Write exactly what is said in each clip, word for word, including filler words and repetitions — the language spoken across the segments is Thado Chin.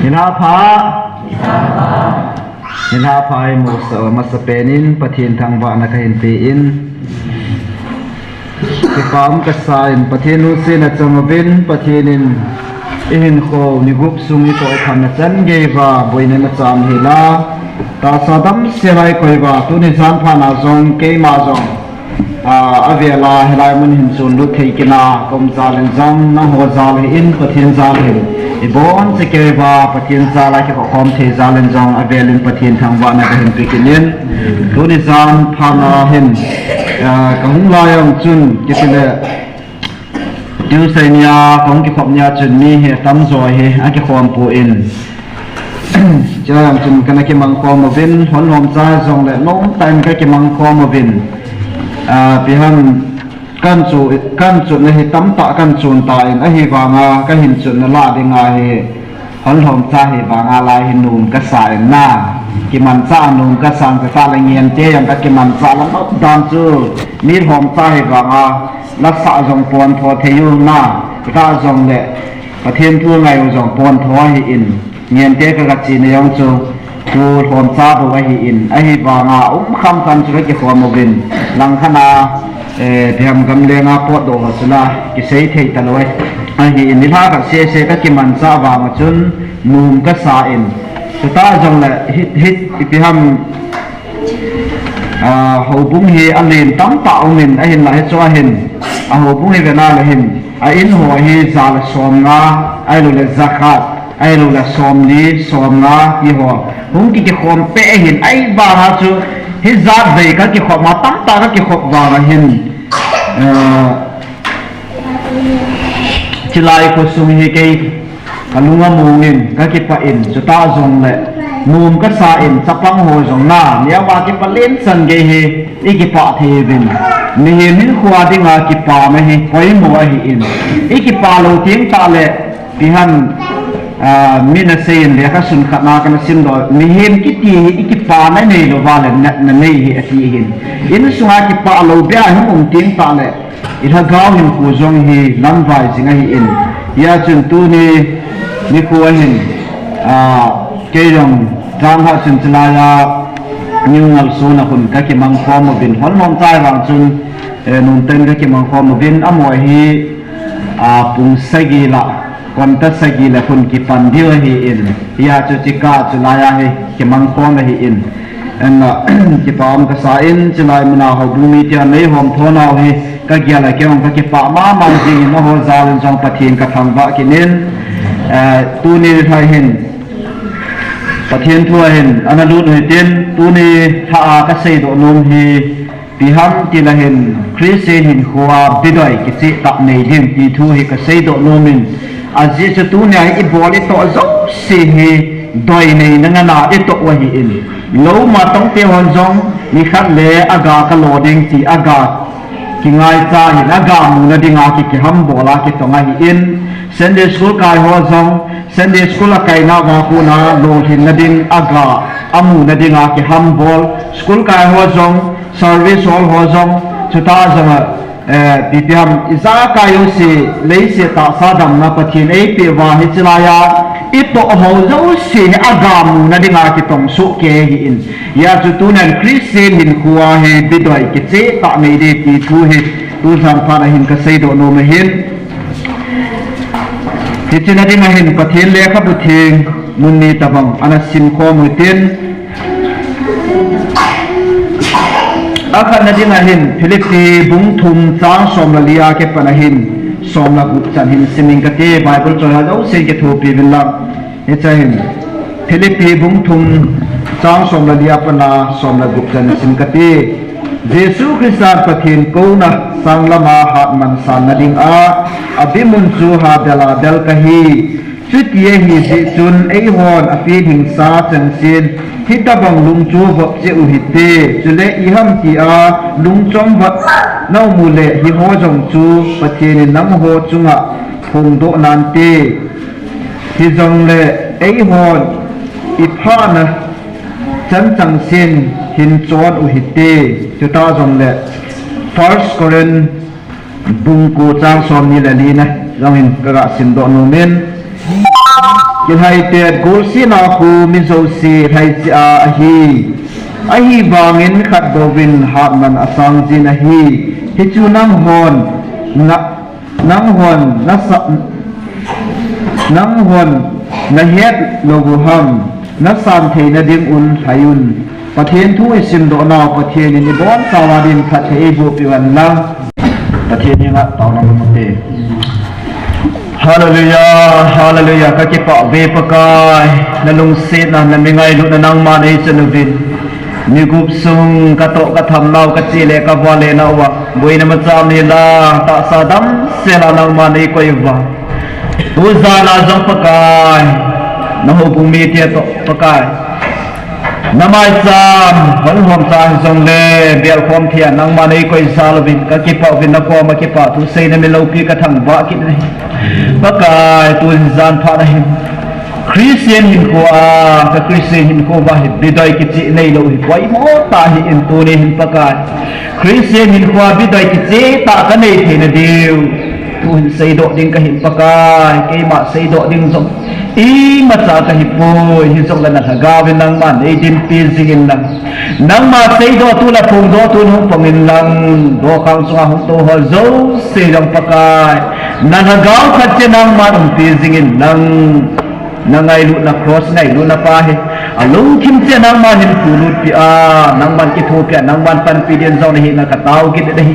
Nilhah pha. Nilhah pha. Hi masa, masa penin Pathen thangvahna kahin pe in. Kipah um kasa in Pathen lungsetna chang uvin Pathen in ihinkho ni gup sung itoh ithamna chan geiva boina nachan hila. Tahsa damsel a ikoi uva tuni jan phat na jong keima jong a, avela hilai mun hin chonlut thei kit a, kaum jal in jong, nangho jal hi in, Pathen jal hin. Ibonchauva keiva, Pathen jal a kikhop khom thei jal in jong, avel in Pathen thangvahna kahin pe kit in. Tuni jan phat na hin, a, kahung lai jong chun, kitile, Tuesday nia, kahung kikhop nia chun mi hi atamjo hi akikhom pon. Chuin chun kana kimang khom uvin, hon lhomcha jongle long time kakimang khom uvin. A, ipi ham, kahin chu, kahin chunna hi tamtah kahin chun tan, ahivanga kahin chunna lah dinga hi hon lhomcha hi vanga lai hi nom kasa in na. Kimancha nom kasan, kasa le ngente jong kakimancha la nop dan chu mi lhomcha hi vanga la sa jong pontho thei u na, ka jongle Pathen thu ngai u jong pontho ahi in, ngente ka, ka china jong chu, tu lhomcha bou ahi in, ahivanga um kham kham chu kakikhom uvin, langkhat a, eh, ipi ham gamlenga potdoh ho chu la, kisei thei talou ahi in, nilhah khat sese kakimancha vanga chun, nom kasa in, chuta jongle, hi, hi, ipi ham, a, houbung hi alen tamtah um in, ahinla hichu ahin, a houbung hi vena le hin, a in ho hi ja le somnga, ahilouleh ja khat, ahilouleh somli, somnga, ti ho. Hung ki, kikhom peh ahin, ahivanga chu, hijat vei kakikhop ma, tamtah kakikhop vanga hin, a, chilai khosung hi kei, kalung among in, kakipah in, chuta jongle, nom kasa in, chapang ho jong na, neo a kipah len chan gei hi, ikipah thei uvin. Mihem hinkho dinga kipana hi, poimo ahi in. Ikipah lou teng tah le, ipi ham, a, min asei in lekhasun khat na kana simdoh, mihem kiti hi, ikipana neilou va le, natna nei hi, ati hin. Insunga kipah lou beh a hung um teng tah le, I lhagao hinkho jong hi lamvai jing ahi in. Hijeh chun tuni nikho ahin, a, kei jong jangha chun chilai a, New Ngalsona khun kakimang khom uvin. Hon lhomcha vang chun, eh, nungten kakimang khom uvin. Amaho hi, a, pung sagi la, konta sagi la khun kipan diu ahi in. Hijeh chun chika chilai a hi kimang khom ahi in. Ahinla, kipah um kasa in, chilai muna houbung mi tia neihom thonau hi, kagel a kei jong kakipah mama jing in, nangho jal in jong Pathen kathangvah kit in, eh, tuni nilhah hin, Pathen thu ahin, ana lut u hitin, tuni lha a kaseidoh nom hi, ipi ham itile hin, Christian hinkho a bidoi kichehtah nei ding ti thu hi kaseidoh nom in, ajeh chu tunia hi ibol itoh jouse hi, doi neina ngen a itoh u ahi in. Lou ma tongte hon jong, nikhat le aga kalo ding ti aga kingaicha in, aga muna dinga ki, kihambol a kitong ahi in. Sunday school kai ho jong, Sunday school a kaina va kona lolhinna ding aga, amuna dinga kihambol. School kai ho jong, service hall ho jong, chuta jong a, eh, ipi ham, ijakai jouse, leiset tahsa damna Pathen eipeh uva hiche laiya, itoh ho jouse hi aga muna dinga kitong soh kei ahi in. Hijeh chun tunin Christian hinkho a hi bidoi kichehtah nei ding ti thu hi, tujan phat a hin kaseidoh nom ahin. Hiche na dinga hin Pathen lekhabu theng mun ni tobang ana simkhom u hitin. Akhatna dinga hin, Philippi bung thum chang som le li a kipat a hin, som le gup chan hin sim inge kati, Bible choi ho jousen kithopi uvin lang. Hiche hin, Philippi bung thum chang som le li a pat a som le gup chan sim kati. Jesu Christa Pathen kouna sanglam a hatman sanna dinga, abimun chu hadel a del kahi. Chuti ahi jeh chun eihon apilhingsa chengsen hitobang lung chu vop cheh u hite, chule iham tia lungchom vat na um uleh hiho jong chu Pathen in nangho chunga phongdoh nante. Hijongle eihon iphahna chan chengsen hin chon u hite, chuta jongle First Corinth bung ko chang som ni le li na jong hin kaga simdoh nom in. Kilhaitet golsetna khu mi jouse lhaicheh a ahi. Ahivangin khat bouvin hatman asang jin ahi. Hichu nanghon, na, nanghon nasa, nanghon nahet lou u ham? Nasan theina ding un lhai un. Pathen thu isimdoh nau Pathen in ibonchauva din phatthei eiboh peh uhen lang. Pathen henga taona boh u hite. Hallelujah, hallelujah. Ka kipah uve Pakai, na lungsetna, na mi ngailutna nangman eichen uvin. Ni gup sung ka toh ka tham nau, ka che le ka vale nauva, boina macham nei lang, tahsa damsel a nangman eikoi uva. Tujan a jong Pakai, na houbung mite toh Pakai, na maicham hon hom cha hijongle, belkhom thei a nangman eikoi jal uvin, ka kipah uvin, na koma kipah thu seina mi loupi ka thangvah kit uve. Pakai, tujan phat na hin Christian hinkhoa, ka Christian hinkho uva hi bidoi kicheh neilou hi poimo tah ahin, tuni hin Pakai, Christian hinkhoa bidoi kicheh tah ka nei theina diu, tu hin seidoh ding kahin Pakai, keima seidoh ding jong imacha kahipoi, hijongle na lhagao vin nangman eidinpi jingin lang, nangma seidoh tu le phongdoh tu hung pangin lang, dokhang chunga hung tou ho jouse jong Pakai, na lhagao khat cheh nangman umpi jingin lang, na ngailutna cross ngailutna pa hi alungthim cheh nangman hin pulutpi a, nangman kithopi a, nangman panpi din jong nahi na ka tao kit uve.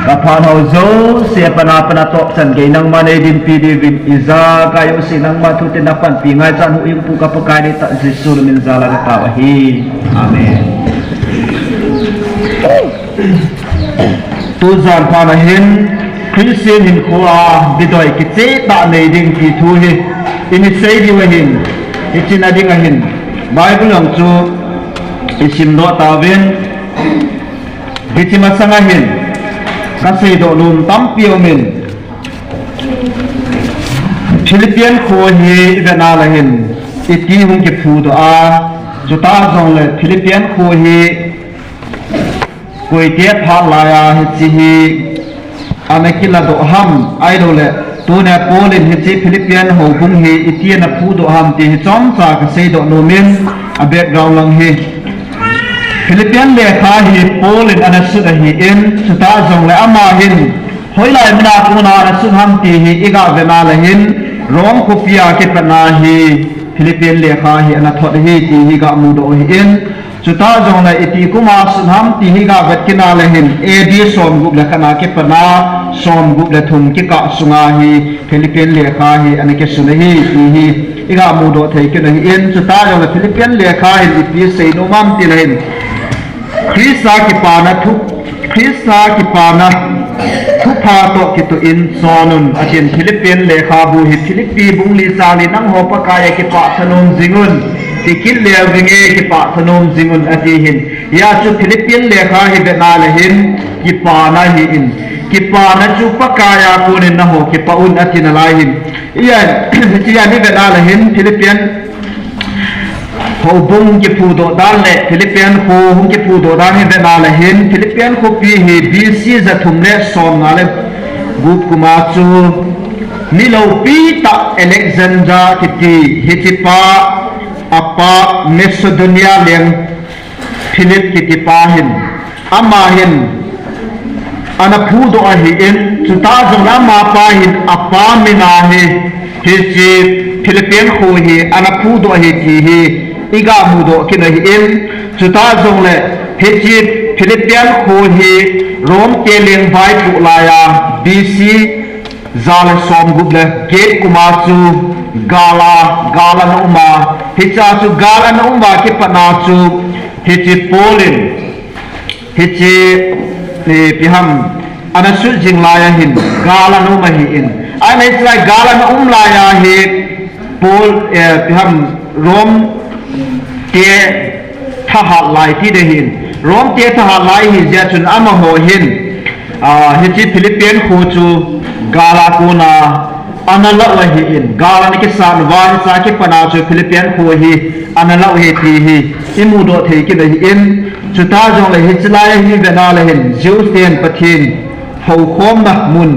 Ka phat ho jouse a pat a pat a tohchan gei nangman eidinpi diuvin, ijakai jouse nangma thutah in na panpi ngaichan huhhingpu ka Pakai neitah Jesu min jal a ka tao ahi. Amen. Tujan phat na hin Christian hinkhoa bidoi kicheh tah nei ding ti thu hi ini sei diu ahin, hiche na ding ahin Bible jong chu isimdoh tauvin, hiche masang ahin ka seidoh nom tampi aumin, Philippian kho hi ivet na le hin iti hung kiphudoh a, chutah jongle Philippian kho hi koite phat laiya hiche hi ana kiladoh ham, ahilouleh tunia Paul in hiche Philippian houbung hi iti ana phudoh ham ti hi chomcha ka seidoh nomin, a background lang hi Philippian lekha hi Paul in ana sut ahin, chutah jongle ama hin hoilai mun a kona ana sut ham ti hi iga vet na le hin, Rome khopia kipatna hi Philippian lekha hi ana thot ahi ti hi iga mudoh ahin, chutah jongle iti kuma sun ham ti hi iga vet kit na le hin, A D somgup le khat a kipatna somgup le thum kikah sunga hi Philippian lekha hi ana kisun ahi ti hi iga mudoh thei kit ahin, chutah jongle Philippian lekha hin ipi seinom ham ti le hin, Christa kipana thu, Christa kipana thupha toh kitoh in chon un, atin. Philippian lekhabu hi Philippi bung li chang li, nangho Pakai a kipah thanom jing un, ti kit leu vinge, kipah thanom jing un, ati hin. Hia chu Philippian lekha hi vet na le hin kipana ahin, kipana chu Pakai a konin nangho kipah un, ati nalai hin. Hia, hia ivet na le hin Philippian houbung hung kiphudoh dan le Philippian kho hung kiphudoh dan hi vet na le hin, Philippian khopi hi B C jathum le somnga le gup kuma chu mi loupi tah Alexander kiti hichepa, apa Macedonia leng Philip kitipa hin, ama hin ana phudoh ahin, chutah jongle amapa hin apa mina hi hiche Philippian kho hi ana phudoh ahi ti hi iga mudoh kit ahin, chutah jongle hiche Philippian kho hi Rome te leng vaipoh laiya B C ja le somgup le get kuma chu gal a, gal ana um a, hichea chu gal ana um a kipatna chu hiche Paul in, hiche, eh, ipi ham, ana sut jing laiya hin gal ana um ahin. Ahile hiche lai gal ana um laiya hi Paul, eh, ipi ham, Rome te thahat lai ti ding ahin. Rome te thahat lai ahi jeh chun amaho hin, ah, hiche Philippian kho chu gal a kona ana lah u ahin, gal ana kisan uva, hichea kipatna chu Philippian kho hi ana lah u ahi ti hi imudoh thei kit ahin, chutah jongle hiche lai a hi ivet na le hin Jews ten Pathen houkhomna mun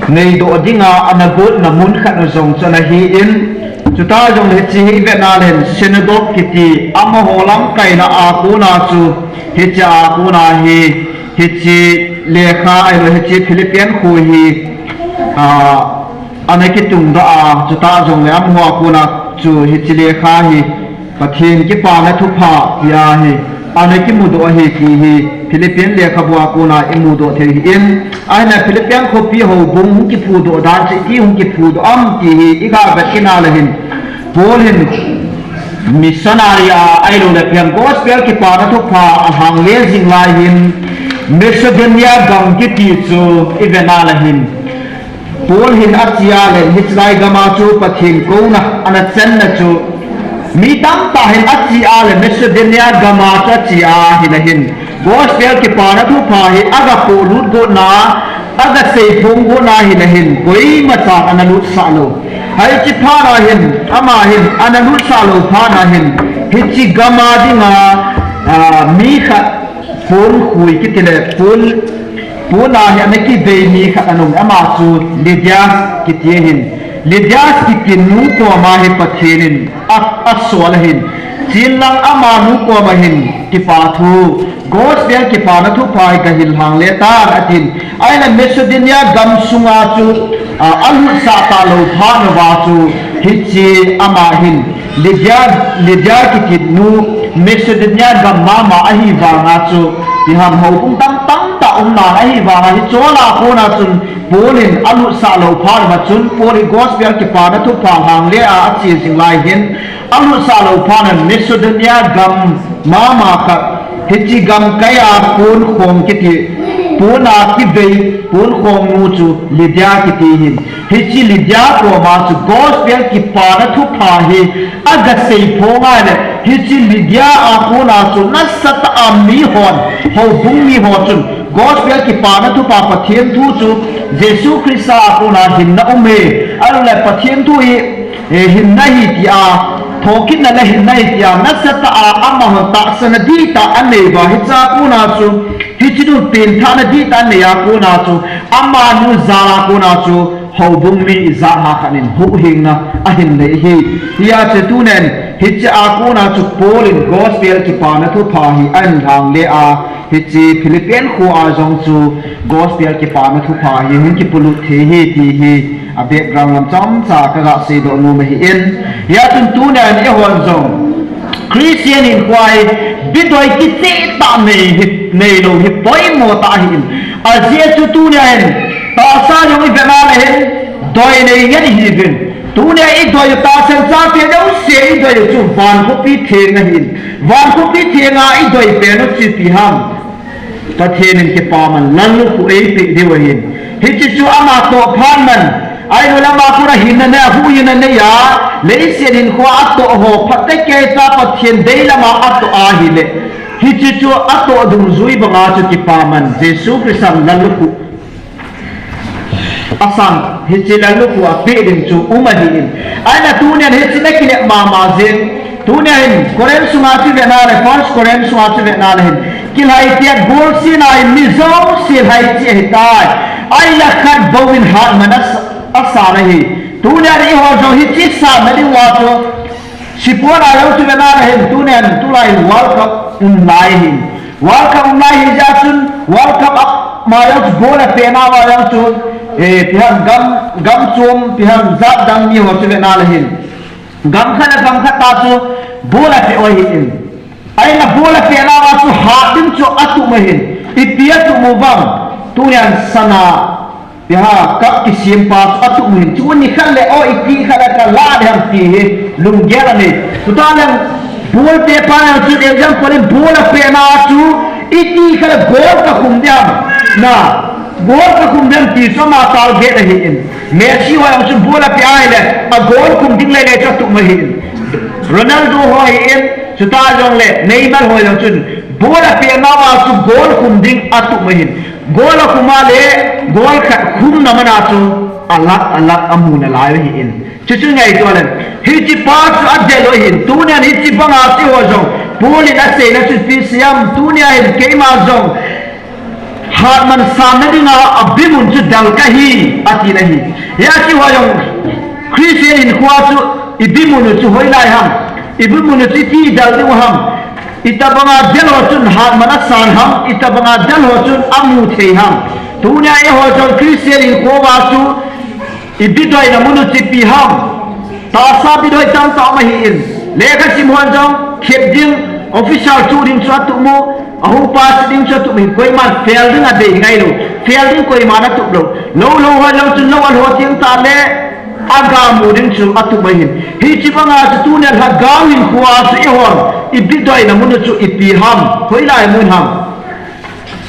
neidoh dinga ana gotna mun khat u jong chu ana hin, Chuta jong hiche hi vetna leh hin synagogue kiti amaho lamkaina a kona chu hiche a kona hi hiche lekha ailo hiche Philippian kho hi a ana kitungdoh a, chuta jongle amaho a kona chu hiche lekha hi Pathen kipana thupha tia hi ana kimudoh ahi ti hi Philippian lekhabu a kona imudoh thei ahin, ahinla Philippian khopi houbung hung kiphudoh dan chu iti hung kiphudoh am ti hi iga vet kit na leh hin Paul hin missionary a ahilouleh ipi ham gospel kipana thupha alhangle jing lai hin Macedonia gam kiti chu ivet na leh hin Paul hin ache a leh hiche lai gam a chu Pathen kouna ana channa chu mi tamtah hin ache a leh Macedonia gam a chu ache a hileh hin gospel kipana thupha hi aga polut gotna, aga seiphong gotna hileh hin koima chan ana lutsah lou. Hiche phat a hin ama hin ana lutsah lou phat a hin hiche gam a dinga mi khat Paul khui kiti leh Paul, Paul a hi ana kivei mi khat ana um, ama chu Lydia kiti ahin. Lydia kiti nu koma hi Pathen in a, asol ahin. Chenlang ama nu koma hin kipa thu, gospel kipana thupha hi gahil lhangle tan atin. Ahinla Macedonia gam sunga chu a, alutsah talou phat uva chu hiche ama hin Lydia, Lydia kiti nu Macedonia gam mama ahi vanga chu ipi ham houbung tamtah um nan ahi vanga hiche a kona chun Paul in alutsah lou phat uva chun Paul hi gospel kipana thupha lhangle a ache jing lai hin alutsah lou phat a Macedonia gam mama khat hiche gamkai a ponkhong kiti, pon a kivei ponkhong nu chu Lydia kiti hin. Hiche Lydia koma chu gospel kipana thupha hi aga seiphong a leh hiche Lydia a kona chu nasatah a mihon, houbung miho chun gospel kipana thupha Pathen thu chu Jesu Christa a kona hinna um e, ahilouleh Pathen thu hi hinna ahi tia, thokitna le hinna ahi tia nasatah a amahon tahsanna dihtah anei uva hiche a kona chu hiche nu pengthahna dihtah anei a kona chu amanu jal a kona chu houbung mi ijat ham khat in huhhingna ahin nei ahi. Hijeh chun tunin hiche a kona chu Paul in gospel kipana thupha hi ahin lhangle a, hiche Philippian kho a jong chu gospel kipana thupha hi hung kipolut thei ahi ti hi a background lam chomcha kaga seidoh nom ahin. Hijeh chun tunin eihon jong Christian hinkho hi beidoi kicheh tah nei hi, neilou hi poimo tah ahin. Ajeh chu tunin tahsa jong ivet na leh hin doi nei ngen ihiuvin. Tunia idoi u tahsan chate jouse idoi u chu van khopi theng ahin. Van khopi thenga idoi pen u chu ipi ham? Pathen in kipaman lallukhuh eipeh diu ahin. Hiche chu ama toh phat man, ahilouleh ama kona hinna nei a, huhhingna nei a, leiset hinkho a atoh ho phatecha Pathen deilama atoh ahileh, hiche chu atoh dungjui banga chu kipaman Jesu Christan lallukhuh asan, hiche lallukhuh apeh ding chu um ahin. Ahinla tunin hiche nakile mama jeng. Tunin Corinth sunga chu ivet na leh, First Corinth sunga chu ivet na leh hin, kilhai tiat golsena in mi jouse lhai cheh ahitai. Ahinla khat bouvin hatman asa, asan ahi. Tunin eiho jong hiche sanna diuva chu, sport a jong chu ivet na leh hin, tunin tulai World Cup um lai ahin. World Cup um lai ahi jeh chun, World Cup a ma jong chu ball apeh nauva jong chu, eh, ipi ham gam, gam chom, ipi ham jat dang miho chu ivet na leh hin, gam khat le gam khat a chu ball apeh u ahin. Ahinla ball apeh nauva chu hat ding chu atum ahin. Ipi atum uvem? Tunin sana ipi ham cup kisempa chu atum ahin. Chu nikhat le o iti khat a kalah ding ham ti hi lunggel anei. Chuteng le ball pehpa jong chun example in ball apeh na chu iti khat le goal kakhum ding ham, na, goal kakhum ding ham ti chu ama target ahin. Messi ho jong chun ball apeh ahileh a goal khum ding lele chu atum ahin. Ronaldo ho ahin, chuta jongle Neymar ho jong chun ball apeh nauva chu goal khum ding atum ahin. Goal akhum a leh goal khat khumna mana chu a lakh a lakh amu nalai u ahin. Chuchu ngaito leh, hiche pa chu adel u ahin. Tunin hiche banga eiho jong Paul in aseina chu ipi ham, tunia hin keima jong hatman sanna dinga abimun chu del kahi, ati nahi. Hiche eiho jong Christian hinkho chu Ipi mun u chu hoilai ham? Ipi mun u chu iti del diu ham? Itobanga del ho chun hatman asan ham? Itobanga del ho chun amu thei ham? Tunia eiho jong Christian hinkho uva chu ipi doina mun u chu ipi ham? Tahsa ipi doi tamtah um ahin. Lekha sim hon jong khet ding, official chu ding chu atup u, ahung pass ding chu atup u hin, koiman fail ding adei ngailou. Fail ding koiman atup lou. Lou lou ho jong chun lou alho ding tah le, aga mu ding chu atup u ahin. Hiche banga chu tunia lhagao hinkho a chu eihon ipi doina mun u chu ipi ham? Hoilai mun ham?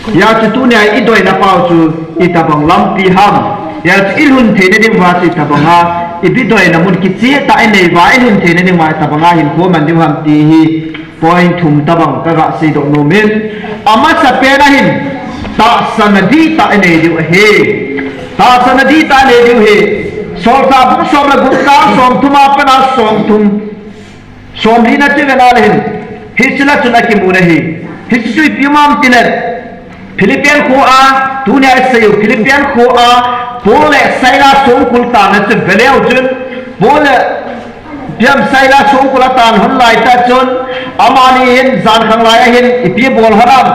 Hijeh chun tunia idoina pau chu itobang lampi ham? Hijeh chun ilhun theina diuva chu itobanga, ipi doina mun kicheh tah inei uva ilhun theina diuva itobanga hinkho man diu ham ti hi point thum tobang kaga seidoh nom in, amasapen a hin tahsan na dihtah inei diu ahi. Tahsan na dihtah inei diu ahi. Solchah bung som le gup chang somthum a pat a somthum, somli na chu ven a le hin, hiche la chun akimun ahi. Hiche chu ipi ham tile, Philippi kho a, tunia isei u Philippi kho a, Paul le Silas songkul tan a chu ve leu chun, Paul le Philippi Silas songkul a tan hon lai tah chun, amani hin jankhang lai a hin ipi bol hon am?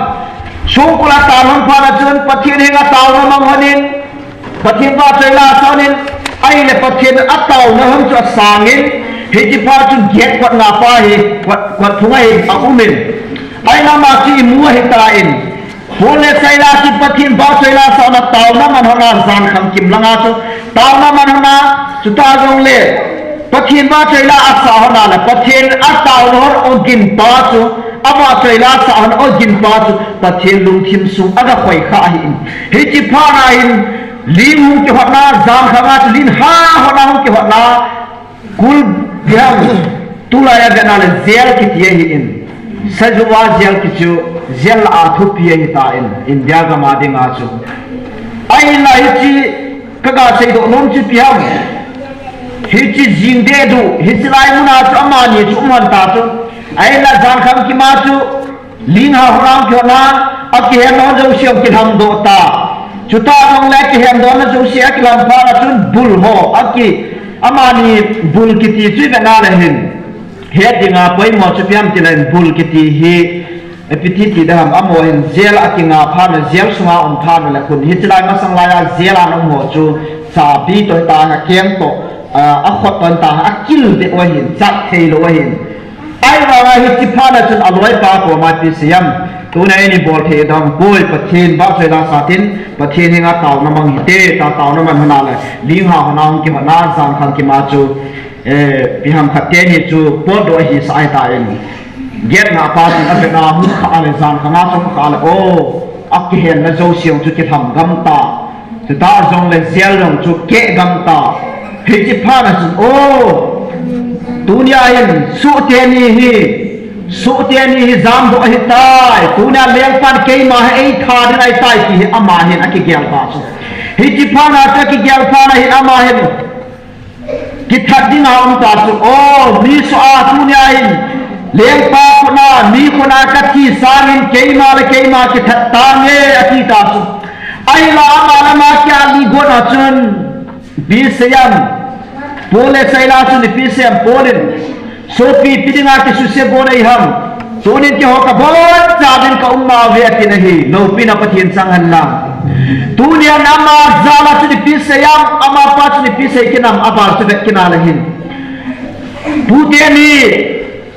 Songkul a tan hon phat a chun Pathen henga taona mang hon in, Pathen vahchoi la asah hon in, ahile Pathen a taona hon chu asang in, hiche phat chun gate kot nga pa hi, kot, kot phung a hin aum in. Ahile ama chu imu ahitan, Paul le Silas chu Pathen vahchoi la asah hon a taona man hon a jankhang kim langa chu taona man hon a, chutah jongle Pathen vahchoi la asah hon a le Pathen a taona hon ogin pa chu, avahchoi la asah hon ogin pa chu Pathen lungthim sung aga khoi kha ahin. Hiche phat a hin ling hung kihotna, jankhang a chu lin ha hon a hung kihotna, kul diham, tulai a vet na le jail kiti ahin. Sajuwa jail kiti chu, jail la a thupi ahitan, India gam a dinga chu. Ahinla hiche kaga seidoh nom chu ipi ham? Hiche jing deh duh, hiche lai mun a chu amani chu um hon ta chu. Ahinla jankhang kim a chu ling ha hon a hung kihotna, akihenna ho jouse hung kilhamdoh ta. Chutah jongle akihendohna jouse akilham phat a chun bul ho, aki, amani bul kiti chu ivet na le hin, het dinga poimo chu ipi ham tile bul kiti hi, ipi ti ti ding ham, amaho hin jail a kinga phat le, jail sunga um phat le khun, hiche lai masang lai a jail a um ho chu, chabi toh hita, akeng toh, a, akhut toh hita, akil deh u ahin, chat thei lou ahin. Ahivanga hiche phat a chun aloipa koma ipi asei em? Tuna eini bol thei dam poi, Pathen vahchoi la asah tin, Pathen henga taona mang hite, ta taona man hon a le, ling ha hon a hung kihotna, jankhang kim a chu, eh, ipi ham khat teni chu potdoh ahi sah ahitan. Gate nga pa chun avet a hung kha a le, jankhang a chu hung kha a le, o, akihenna jouse hung chu kilham gam ta. Chutah jongle jail jong chu keh gam ta. Hiche phat a chun, o, tunia hin, soh teni hi, soh teni hi jamdoh ahitai. Tunia lengpan keima hi eitha ding ahitai ti hi ama hin akigel ta chu. Hiche phat a chu akigel phat a hin ama hin kithat dinga um ta chu, o, mi soh a tunia hin, lengpa khut a, mi khut a kathi sangin keima le keima kithat tange ati ta chu. Ahinla ama le ama kiali got a chun, ipi asei em? Paul le Silas chun ipi asei em? Paul in, sopi, ipi dinga kisuse got nahi ham? Tunin keiho kabonchauvin kaum nauve ati nahi, loupina Pathen chang hen lang. Tunia ama jal a chun ipi asei em? Amapa chun ipi asei kit em? Aval chu vet kit na le hin. Pu teni,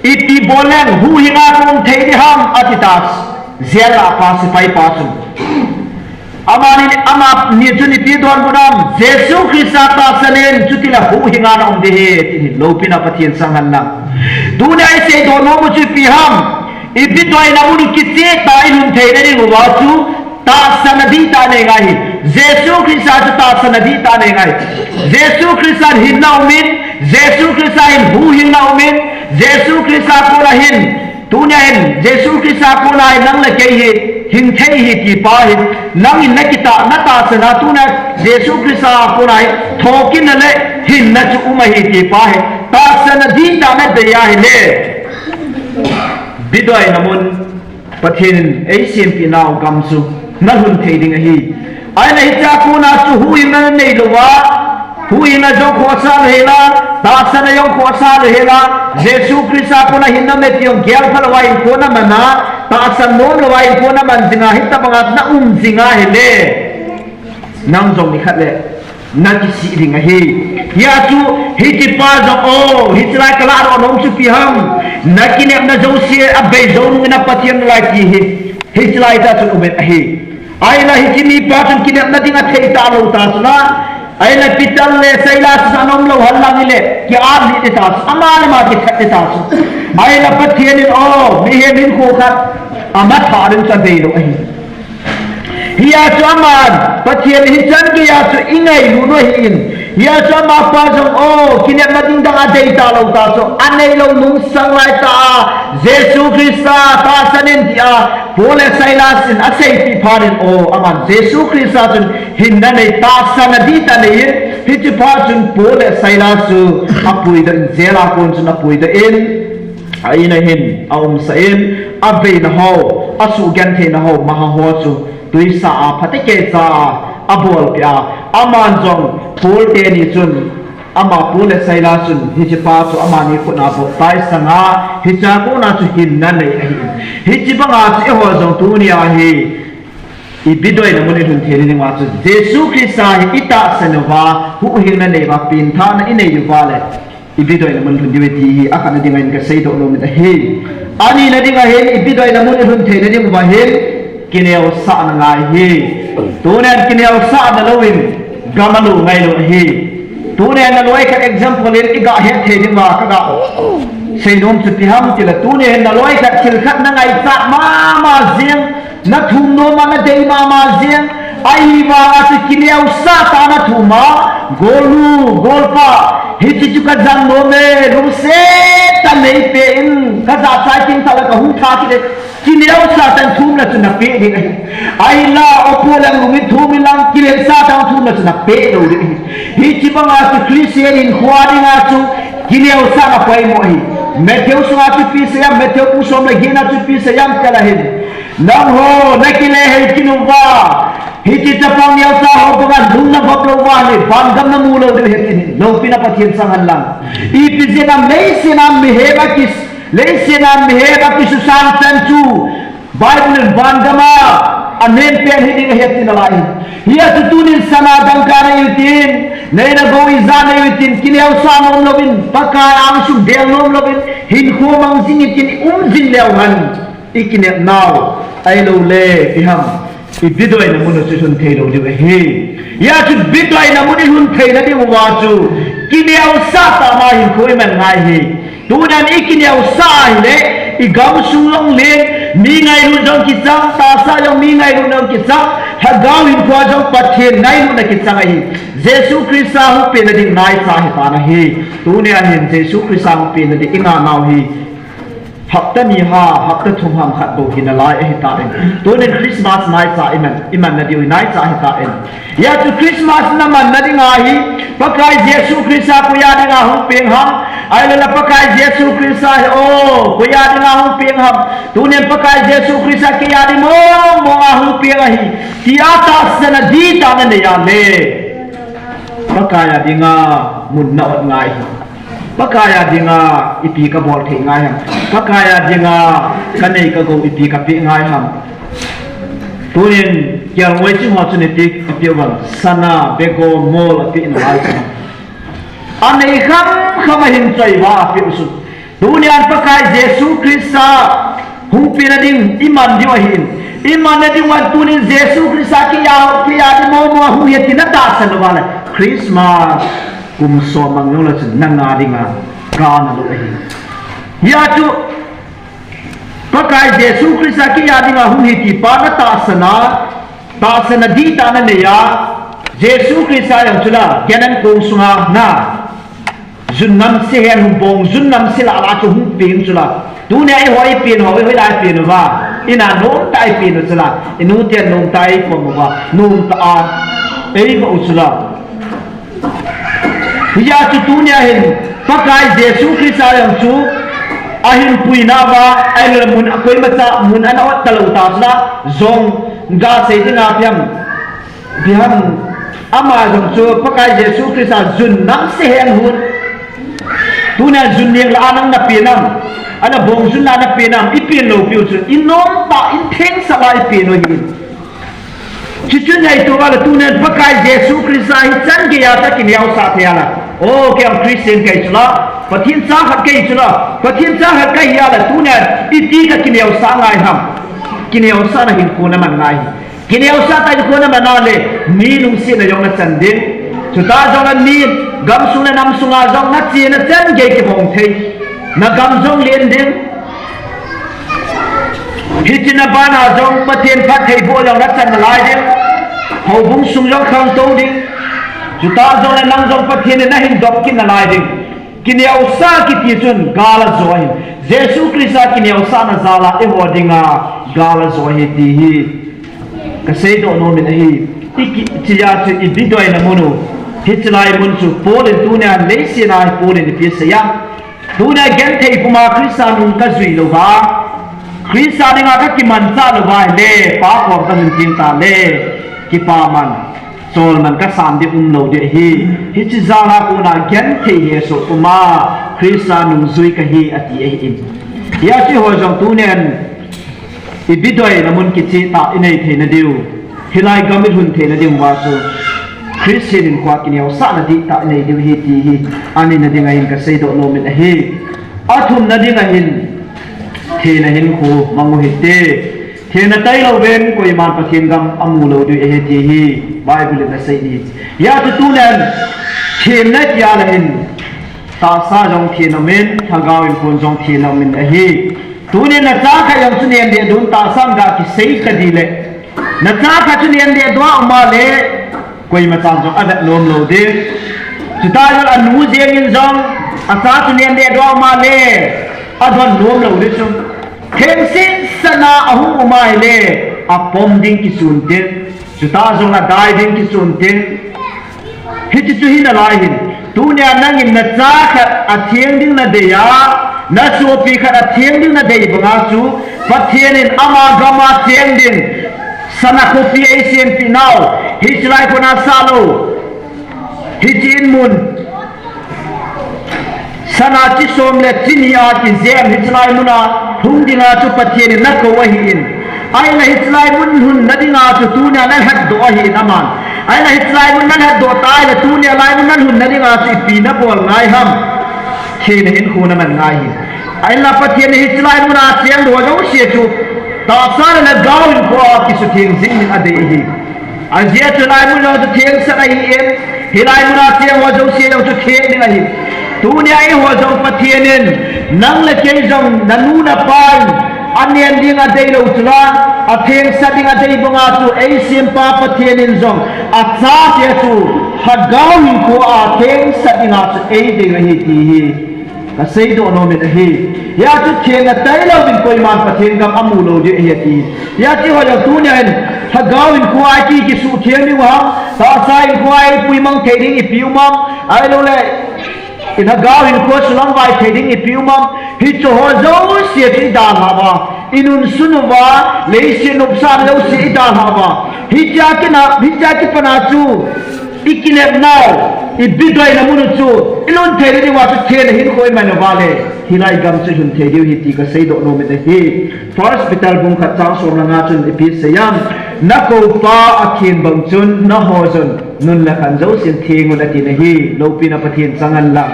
ipi bol leng huhhinga kaum thei ding ham ati ta, jail a pa, sepai pa chun. Amani, amani chun ipi donbut em? Jesu Christa tahsan in, chutile huhhinga naum ding ahi, ati hi, loupina Pathen chang hen lang. Tunia iseidoh nom u chu ipi ham? Ipi doina mun u kicheh tah a ilhun theina diuva chu tahsan na dihtah inei ngai ahi. Jesu Christa chu tahsan na dihtah inei ngai ahi. Jesu Christa in hinna um in, Jesu Christa in huhhingna um in, Jesu Christa kona hin, tunia hin, Jesu Christa kona hin nang le kei hi hing thei ahi ti pa hi, nangin nakitah, natahsan a tunia Jesu Christa kona hi thokitna le hinna chu um ahi ti pa hi, tahsan na dihtah nadei ahile, ipi doina mun Pathen in eisempeh nau gam chu nalhun thei ding ahi. Ahile hichea kona chu huhhingna nanei louva, Huhhingna jong khohsah lou hela, tahsanna jong khohsah lou hela, Jesu Christa kona hinna meti jong gelpha louva hinkho naman a, tahsan nom louva hinkho naman jinga, hitobanga naum jinga hile, nang jong nikhat le nakisih ding ahi. Hijeh chun, hichepa jong, o, hichelai kalah doh nom chu ipi ham, nakinepna jouse abei jou nung in Pathen nalai ti hi, hichelai tah chun umin ahi. Ahinla hiche mipa chun kinepna ding athei talou tah chun a, ahinla Peter le Silas chu anom lou henlang hile, ki-at lih tah chun, ama le ama kithat tah chun. Ahinla Pathen in, o, mihem hinkho khat amatha ding chu adeilou ahi. Hijeh chun aman, Pathen in hichan geiya chu eingailut u ahin. Hijeh chun amapa jong, o, kinepna ding dang adei talou tah chun, aneilou nungsang laitah a, Jesu Christa tahsan in tia, Paul le Silas in aseipeh phat in, o, aman Jesu Christa chun hinna nei, tahsanna dihtah nei in, hichepa chun Paul le Silas chu apuidoh in, jail a kon chun apuidoh in, a in a hin aumsah in, aveina ho, asuhgentheina ho, amaho ho chu twisa a phatecha a abolpeh a, aman jong Paul teni chun, ama Paul le Silas chun hichepa chu amani khut a baptize sanga, hichea kona chu hinna nei ahi. Hiche banga chu eiho jong tunia hi ibidoina mun ilhun theina dinga chu Jesu Christa hi itahsan uva, huhhingna nei uva, pengthahna inei uva le, ibidoina mun lhun diu ahi ti hi akhatna dinga hin kaseidoh nomin ahi. Anina dinga hin ibidoina mun ilhun theina dinguva hin kineosahna ngai ahi. Tunin kineosahna louvin gam alou ngailou ahi. Tunin naloi khat example in iga hetthei dinguva kaga seinom chu ipi ham tile, tunin naloi khat thil khat nangaichat mama jeng, nathum nom a nadei mama jeng, ahivanga chu kineosah tah a nathum a, golnu, golpa, hiche chu kajang nom e, lungset tah a neipen, kajachai teng tah le kahung tha kit e, kineosah tah in thumna chu napeh ding ahi. Ahinla, o Paul, nang lungin thum inlang, kilensah tah a thumna chu napeh lou ding ahi. Hiche banga chu Christian hinkhoa dinga chu kineosahna poimo ahi. Matthew sunga chu ipi asei em, Matthew bung som le get na chu ipi asei em tile hin, nangho nakile hei kit uva, hiche chapang neocha ho banga lung navop lou uva le, vangam namu lou diu ahi tin, loupina Pathen chang henlang. Ipi jeh ham, leiset a mihem aki, leiset a mihem akisuhsang chan chu Bible in vangam a amen pen hiding ahi ati nalai. Hijeh chun tunin sana dangka nei utin, neina gou ijat nei utin, kineosah nom louvin, Pakai angsung bel nom louvin, hinkho mang jing utin, i um jing leu hen, ikinepnau, ahilouleh ipi ham, ibidoina mun u chu ilhun thei lou diu ahi. Hijeh chun bidoina mun ilhun theina dinguva chu kineosah tah a hinkho iman ngai ahi. Tunin ikineosah ahile, igamsung jong leng mi ngailut jong kichang, tahsa jong mi ngailut jong kichang, lhagao hinkhoa jong Pathen ngailutna kichang ahi. Jesu Christa hung penna ding naicha ahitan ahi. Tunia hin Jesu Christa hung penna ding ingainau hi hapta ni ham, hapta thum ham khat bou hi nalai ahitan. Tunin Christmas naicha iman, imanna diu hi naicha ahitan. Hijeh chun Christmas namanna dinga hi, Pakai Jesu Christa koiya dinga hung peng ham, ahilouleh Pakai Jesu Christa hi, o, koiya dinga hung peng ham. Tunin Pakai Jesu Christa keiya ding mong mong a hung peng ahi, tia tahsanna dihtah a nanei a le, Pakai a dinga mun na-ot ngai ahi. Pakai a dinga ipi kabol thei ngai ham? Pakai a dinga kanei kagou ipi kapeh ngai ham? Tunin kelngoi ching ho chun ipi, ipi uvem? Sana, bego, mol apeh nalai chu. Anei kham kham a hin choi uva apeh u chu. Tunian Pakai Jesu Christa hung penna ding iman diu ahin. Imanna diuva tunin Jesu Christa keiya, keiya ding mong mong a hung ahi ti natahsan uva le, Christmas kum som mang jong le chun nanga dinga kana lou ahi. Hijeh chun Pakai Jesu Christa keiya dinga hung ahi ti pa natahsan a, tahsanna dihtah a nanei a, Jesu Christa jong chule, Canaan kong sunga na, jun namse hen hung bong, jun namse lah lah chu hung peng chule. Tunia eiho ipen ho, eiho lah ipen uva, ina nomtah a ipen u chule, inu ten nomtah a eikom uva, nomtah a eivah u chule. Hijeh chun tunia hin Pakai Jesu Christa jong chu ahinpuina uva, ahilouleh mun a koimacha mun ana-ot talou tah chule, jong gasei dinga ipi ham, ipi ham, Ama jong chu Pakai Jesu Christa jun nam se hen hun. Tuna jun ning la anang na pe nam. Ana bong jun la na pe nam. I pen lou piu chu. I nom ta in theng sa la i pen lou hin. Chuchu ngaito vala tunen Pakai Jesu Christa hi chan geiya ta kineo sa thei ala. O, kei Christian kei chu la. Pathen cha khat kei chu la. Pathen cha khat kei ala tunen iti ka kineo sa ngai ham. Kineo sa na hin ko na man ngai. Kineo sa ta ko na man na le. Mi lungsetna jong na chan ding. Chuta jong na mi gamsung le namsunga jong na chi na chan gei kibong thei. Na gam jong lien ding. Hiche na bana jong Pathen phattheiboh jong na chan nalai ding. Houbung sung jong khangtou ding. Chuta jong le nang jong Pathen in na hin dop kit nalai ding. Kineo sa kiti chun gal ajo ahi. Jesu Christa kineo sa na jal a eiho dinga gal ajo ahi ti hi ka seidoh nom in ahi. I ki, chia chu i bidoi na mun u. Hiche lai mun chu Paul in tunia leiset a hi Paul in ipi asei a. Tunia genthei puma Christa nung ka jui lou va. Christa dinga ka kimancha lou va le, pa kom ka jun tin ta le, kipa man, chol man ka san ding um lou ding ahi. Hiche jal a kona genthei hesoh puma Christa nung jui ka hi ati ahi in. Hia chu eiho jong tunen i bidoi na mun kicheh tah i nei theina diu. Hilai gam i lhun theina ding uva chu Christian hinkho a kineo sahna dihtah i nei diu ahi ti hi ani na ding ahin ka seidoh nom in ahi. Athum na ding ahin thina hinkho mang u hite. Thina tailou ven koiman Pathen gam amu lou diu ahi ti hi Bible in asei in. Hia chu tunen thina tia la hin tahsa jong thina um in, lhagao hinkho jong thina um in ahi. Tunin na cha khat jong chu nen deh dun tahsan ga kisei kha di le. Na cha khat chu nen deh dua um a le. Koima chan jong avet nom lou ding. Chuta jong anu jeng in jong a cha chu nen deh dua um a le. Adon nom lou ding chu. Thengsen sana ahung um a le. Apom ding kisun tin. Chuta jong adai ding kisun tin. Hiche chu hi nalai hin. Tunia nangin na cha khat atheng ding na dei a, na sopi khat atheng ding na dei banga chu, Pathen in ama gam a cheng ding sana khopi eisempeh nau, hiche lai kona sah lou. Hiche in mun. Sana chi som le chi ni a kijem hiche lai muna hung dinga chu Pathen in na kou ahi in. Ahinla hiche lai mun lhun na dinga chu tunia na lhatdoh ahi in aman. Ahinla hiche lai mun na lhatdoh ta ahile tunia lai mun na lhun na dinga chu ipi na bol ngai ham. Thina hinkho na man ngai hi. Ahinla Pathen in hiche lai muna cheng ho jouse chu tahsa le lhagao hinkho a kisutheng jing in adei ahi. Ajeh chu hilai mun jong chu thengsah ahi in, hilai muna cheng ho jouse jong chu theng ding ahi. Tunia eiho jong Pathen in, nang le kei jong, na nu na pa in, anen ding adei lou chu la, athengsah ding adei banga chu, eisempa Pathen in jong, achate chu, lhagao hinkho a thengsah dinga chu eidei u ahi ti hi. Ka seidoh nom in ahi. Hia chu thina tailou vin koiman Pathen gam amu lou ding ahi ati. Hia chu ho jong tunia hin lhagao hinkho a ki kisutheng diu ham, tahsa hinkho a i puimang thei ding ipi um am, ahilou le i lhagao hinkho sulang vai thei ding ipi um am, hiche ho jouse chu i dalhah uva, i nunsun uva, leiset nopsahna jouse i dalhah uva. Hichea kina, hichea kipana chu I kinepnau, i bidoina mun u chu, i lhun theina diuva chu thina hinkho i man uva le, hilai gam chu i lhun thei diu ahi ti ka seidoh nom in ahi. First Peter bung khat chang som le nga chun ipi asei em, na koupa athen bang chun, nangho jong, nun le khan jousen theng un ati nahi, loupina Pathen chang hen lang.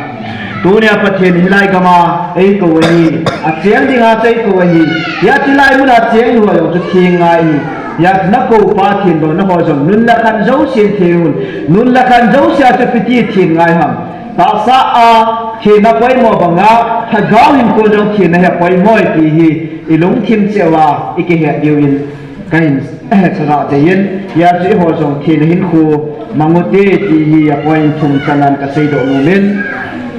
Tunia Pathen hilai gam a eikou ahi, acheng dinga chu eikou ahi, hia hilai mun a cheng lou jong chu theng ngai ahi. Hia na koupa athen bang nangho jong nun le khan jousen theng un. Nun le khan jouse a chu ipi ti theng ngai ham. Tahsa a thenna poimo banga, lhagao hinkho jong thenna hi apoimo e ti hi, i lungthim cheh uva, i kihet diu in, ka hin, eh, chana dei in, hia chu eiho jong thina hinkho mang u hite ti hi a point thum chana ka seidoh nom in.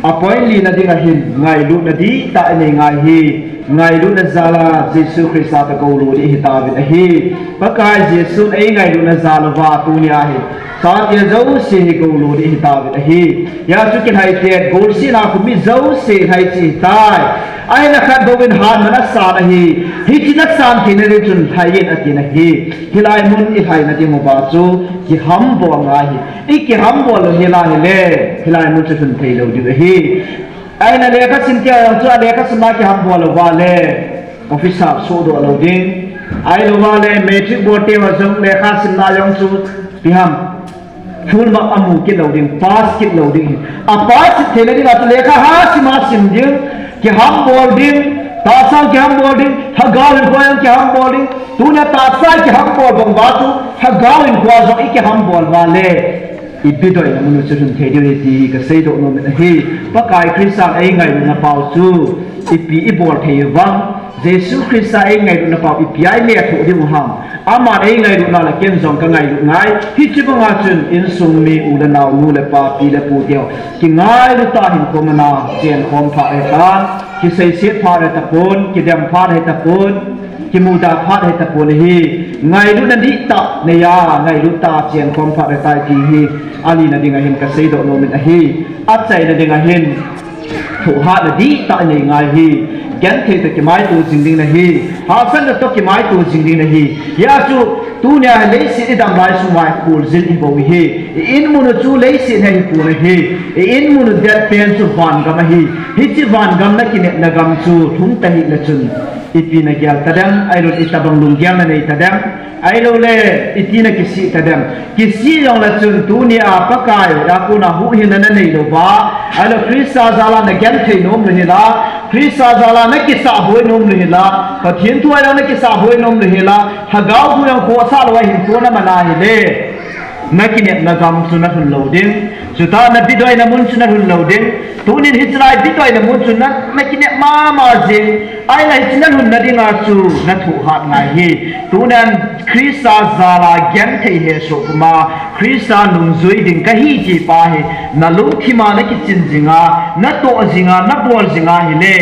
A point lina ding ahin, ngailutna dihtah i nei ngai ahi. Ngailutna jal a Jesu Christa toh goulo ding ihi tauvin ahi. Pakai Jesun ei ngailutna jal uva tunia hi, chate jouse hi goulo ding ihi tauvin ahi. Hia chu kilhaitet, golsehna a um mi jouse lhai cheh tai. Aina khat bou in hatna nasan ahi, hiche nasan theina ding chun lhai in atin ahi. Hilai mun ilhaina ding uva chu kihambol ngai ahi. Ikihambol lou hela hile, hilai mun chu lhun thei lou diu ahi. Aina lekha sim tia jong chu alekha simna kihambol louva le, officer sohdoh lou ding. Ahilouva le matric bol teu a jong lekha simna jong chu ipi ham, full mark amu kit lou ding, pass kit lou ding ahi. Apass kit theina dinga chu lekha hasim hasim ding, kihambol ding, tahsa kihambol ding, lhagao hinkho jong kihambol ding. Tunia tahsa kihambol bang uva chu, lhagao hinkho jong ikihambol uva le, ibidoina mun u chu lhun thei diu ahi ti kaseidoh nom in ahi. Pakai Christa eingailutna pau chu ipi ibol thei uvem? Jesu Christa eingailutna pau ipi a imethoh diu ham? Aman eingailut nale ken jong kangailut ngai. Hiche banga chun insung mi u le nao, nu le pa, pi le pu teu kingailut tah in hinkho mana chenkhom phat ahitan, kiseiset phat ahitapon, kidem phat ahitapon, kimuda phat ahitapon ahi. Ngailutna dihtah neiya, ngailut tah a chenkhom phat ahitai ti hi alina dinga hin kaseidoh nom in ahi. Achaina dinga hin thohhatna dihtah inei ngai ahi. Genthei toh kimaito jing ding ahi. Hahsatna toh kimaito jing ding ahi. Hijeh chun tunia leiset idam lai sunga ikholjin ibou ahi. I-in mun u chu leiset hi ahipon ahi. I-in mun u det pen chu vangam ahi. Hiche vangam nakinepna gam chu lhung tahih le chun ipi nagel tadem, ahilou le itobang lunggel nanei tadem, ahiloule iti nakisih tadem? Kisih jongle chun tunia Pakai a kona huhhingna nanei louva, ahilou Christa jal a nagenthei nom lou hela, Christa jal a nakisahboi nom lou hela, Pathen thu a jong nakisahboi nom lou hela, lhagao thu jong khohsah lou a hinkho namana hile, nakinepna gam chu nalhun lou ding. Chutah nabidoina mun chu nalhun lou ding. Tunin hiche lai bidoina mun chu na, nakinep mama jing. Ahile hiche nalhunna dinga chu nathohhat ngai ahi. Tunin Christa jal a genthei hesoh puma Christa nungjui ding kahi ti pa hi nalungthim a nakichin jinga, natoh jinga, nabol jinga hile,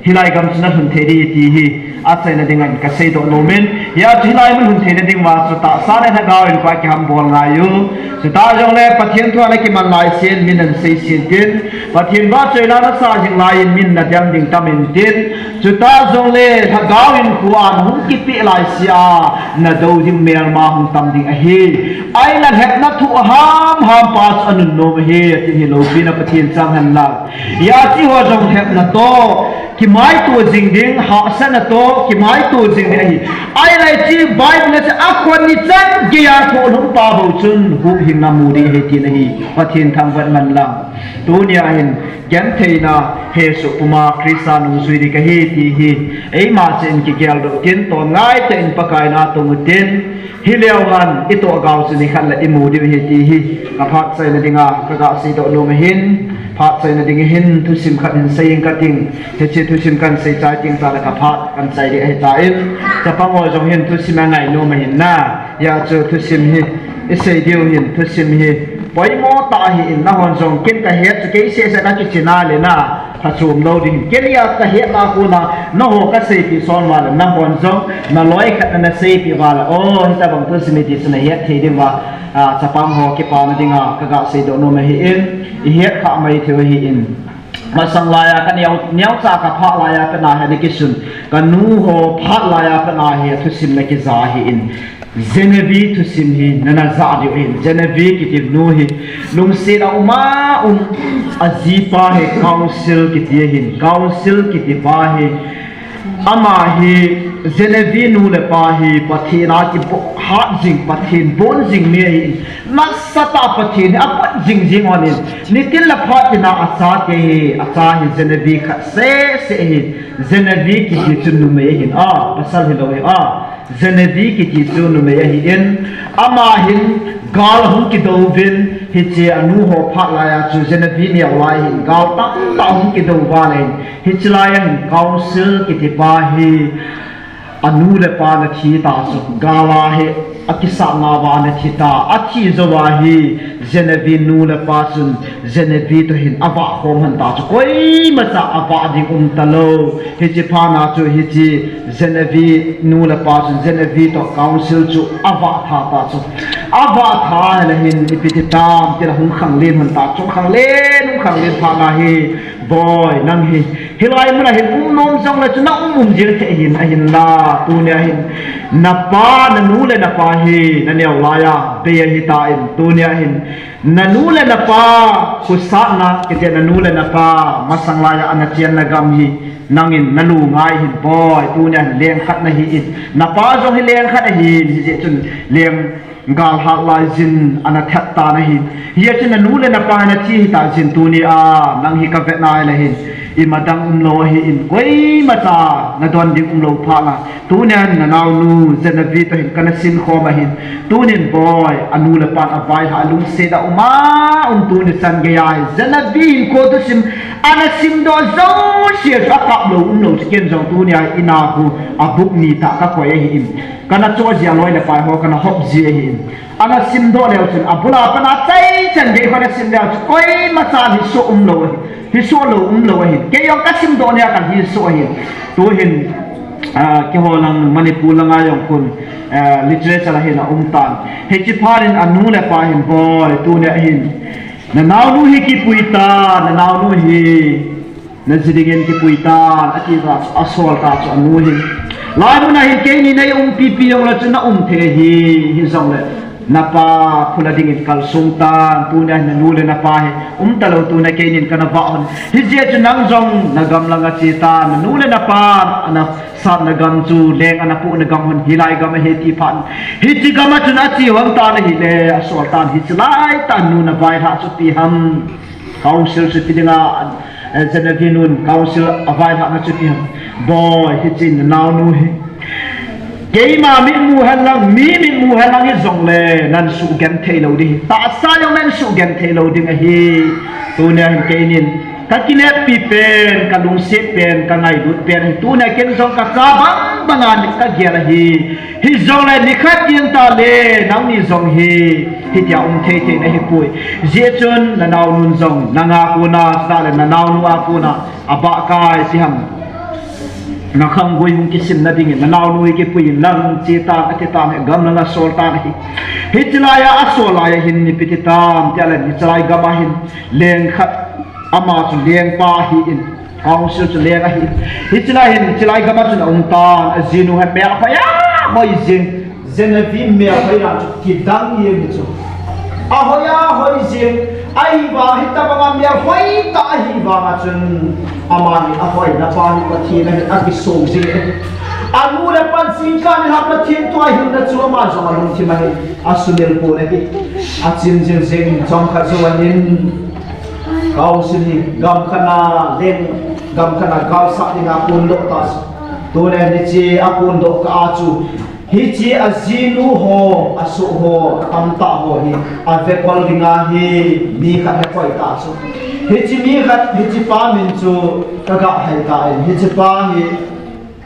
hilai gam chu nalhun thei ding ti hi achaina dinga hin kaseidoh nom in, hijeh chun hilai mun lhun theina dinguva chu tahsa le lhagao in pa kihambol ngai u. Chutah jongle Pathen thu a nakiman laisen min naseiset in, Pathen vahchoila nasah jing laiyin min nadem ding tam intin, chutah jongle lhagao hinkho a nahung kipeh laisea nadou ding melma hung tam ding ahi. Ahile lhepna thoh hamham pa chu anunnom ahi, ati hi loupina Pathen chang hen lang. Hijeh chun eiho jong lhepna toh kimaito jing ding, hahsatna toh kimaito jing ding ahi. Ahile hiche Bible a chu akhon ni chan geiya thohlhum pa bou chun huhhingna mu ding ahi tina hi Pathen thangvah man lang. Tunia hin gentheina hesoh puma Christa nungjui ding kahi ti hi eima cheh in kigeldoh utin, tonngai tah in Pakai na tong utin, hileu hen itoh gao chu nikhat le imu diu ahi ti hi kaphatchaina dinga kaga seidoh nom ahin, phatchaina ding ahin thusim khat hin sei inge kating, hiche thusim kahin sei chai teng tahle kaphat kahin chai ding ahitan, chapang ho jong hin thusim angai nom ahin na, hijeh chun thusim hi isei diu hin thusim hi poimo tah ahin, nahon jong ken kahet chu kei sehseh kakichena le na phachom lou ding, ken a kahetna a kona nangho kaseipeh son uva le nahon jong naloi khat na naseipeh uva le, o, hitobang thusim ahi ti chu nahet thei diuva, a, chapang ho kipana dinga kaga seidoh nom ahin, ihet khah mai theiu ahin. Masang laiya kaneo, neocha kaphah laiya pat na hi ana kisun, kanu ho phat laiya pat na hi athusim ana kija ahin, Genevieve thusim hi nana jah diu ahin. Genevieve kiti nu hi lungset a um a um, ajipa hi Council kiti ahin, Council kiti pa hi, ama hi Genevieve nu le pa hi Pathen a kihat jing, Pathen bon jing mi ahin, nasatah a Pathen hi apot jing jing lhonin, nitin le phat tina achate hi, acha hi Genevieve khat sehseh ahin, Genevieve kiti chu numei ahin, a, pasal hilou ahin, a, Genevieve kiti chu numei ahin, ama hin gal ahung kidouvin, hiche anu ho phat laiya chu Genevieve neo lai hin gal tamtah ahung kidou val in, hiche laiya hin Council kiti pa hi anu le apa ana thi ta chu, gal a hi akisat nauva ana thi ta, athi jouva hi Genevieve nu le pa chun Genevieve toh hin avah khom lhon ta chu, koimacha avah ding um talou. Hiche phat na chu hiche Genevieve nu le pa chun Genevieve toh Council chu avah tha ta chu. Ava tha le hin ipi ti tam ti la hung khanglen hun ta, chung khanglen, hung khanglen phat na hi, Boi, nang hi, hilai mun a hin um nom jong le chu na um um jing thei hin, ahin la, tunia hin, na pa, na nu le na pa hi, na neo lai a, bei ahi ta in, tunia hin, na nu le na pa, khosatna, kiti na nu le na pa, masang lai a, ana chenna gam hi, nangin na lungngai hin, Boi, tunia hin, leng khat na hi in, na pa jong hi leng khat ahi in, hijeh chun, leng gal hat lai jin ana that ta na hin. Hijeh chun na nu le na pa na thi hi ta jin tunia, nang hi ka vet na le hin. Ima dang um lou ahi in, koima cha na don ding um lou phat na. Tunia na naonu, Genevieve toh hin kana sin khom ahin. Tunin Boi, anu le pan avai ha lungset a um a, um tuni chan gei a hi. Genevieve hin ko tu sim, ana sim doh jouse chu akap lou, um lou, chu ken jong tunia ina khu, abuk ni ta ka koi ahi in. Kana cho jia loi le pai ho, kana hop jia ahi in. Ana sim doh leu chun, abul a pat a chai chan gei ho ana sim leu chun, koima cha hi so um lou ahi. Hi so lou um lou ahi. Kei jong ka sim doh nia kan hi so ahi. Tu hin, ah, keiho lang Manipur lang a jong kun, ah, literature a hin a um tan. Hichi phat in anu le pa hin Boi, tunia hin. Na naonu hi kipui ta, na naonu hi. Na ji dingin kipui tan, ati ta, asol ta chu anu hin. Lai mun a hin keini nei umpi pi jong le chu na um thei hi, hijong le. Na pa, phula dingin kalsong tan, tunia na nu le na pa hi. Um ta lou tunia keinin kana va hon. Hijeh chun nang jong, na gam lang a che tan, na nu le na pa, ana satna gam chu, leng ana pohna gam hon, hilai gam ahi ti phat. Hichi gam a chun ache hon tan ahile, asol tan, hichi lai tan, nu na vai ha chu ipi ham. Council chu ipi dinga, eh, Genevieve nun council a vai lhahna chu ipi ham. Boi, hichi na naonu hi. Keima mitmu hen lang, mi mitmu hen lang hi jong le, nan sugenthei lou ding hi. Tahsa jong nan sugenthei lou ding ahi. Tunia hin keinin. Ka kineppi pen, ka lungset pen, ka ngailut pen hi. Tunia ken jong ka cha bang bang a ni ka gel ahi. Hijong le nikhat in ta le, nangni jong hi, hitia um thei thei na hi poi. Hijeh chun, na naonun jong, nanga kona, sa le na naonu a kona, abah kai ti ham. Na khanggui hung kisim na dingin, na naonu hi kipui in lang, che tan, ati tan, gam lang a sol tan hi. Hichi lai a, asol lai a hin, ipi ti tam, tia le, hichi lai gam a hin, leng khat, ama chu leng pa hi in. Council chu leng ahi. Hichi lai hin, hichi lai gam a chun aum tan, ajinu hi mel hoi a hoi jing. Genevieve mel hoi dan chu kidang jeng hi chu. Ahoi a hoi jing. Ahivang hitabang a mel hoi tah ahivang a chun ama hi ahoina pa hi Pathen ahi, akisong jing. Anu le pa jingkah ni a Pathen thu ahilna chu ama jong alungthim ahi. Asumil pon ahi. Achin jing jing chomkhat jou ahin. Council hi gam khat na leng, gam khat na galsat dinga kondoh ta. Tule hichi akondoh kah a chu, hichi ajinu ho, asoh ho, atamtah ho hi, avekol dinga hi, mi khat hi akoi ta chu. Hichi mi khat, hichi pa min chu, kaga hai ta in, hichi pa hi,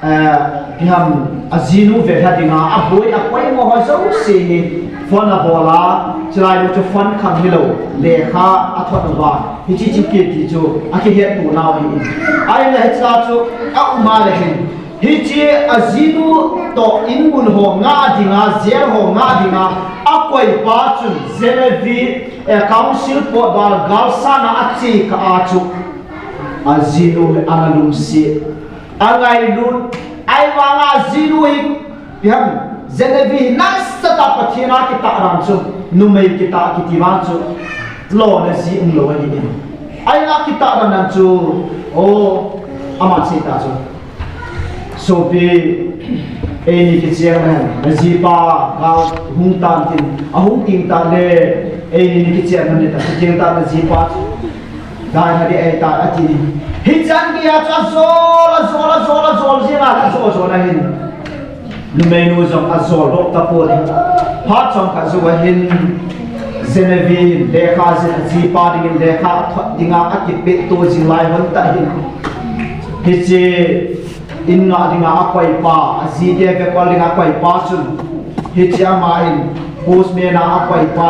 Eh, ipi ham, ajinu velha dinga, aboi, apoimo ho jouse hi, phone abol a, chulai mun chu phone khang hilou, lekha athot uva, hichi chi kiti chu, akihetto nau ahi. Ahile hichea chu, aum a le hin, hichi ajinu toh inmun ho ngah dinga, jail ho ngah dinga, akoipa chun, Genevieve, eh, council potdoh a galsatna ache kah a chu, ajinu hi ana lungset. Angailut, ahivanga ajinu hi, ipi ham, Genevieve hi nasatah a Pathen a kitah dan chu, numei kitah kiti vang chu, lona ji umlou ahi in. Ahinla kitah dan chu, o, ama sei ta chu. Sopi, eini kicheng hen, najipa, gal hung tan tin, ahung ting tan le, eini kicheng hen ta, kicheng tan najipa chu. Dai na di ei ta ati ni. Hichan gei a chu ajol, ajol, ajol, ajol, jing a ajol, jol a hin. Numeinu jong ajol lou tapon. Phat chomkhat jou a hin. Genevieve hin lekha jin ajipa dingin lekha thot dinga akipeto jing lai hon ta hin. Hichi in ngah dinga akoipa, ajite vekol dinga akoipa chun. Hichi ama in postman a akoipa,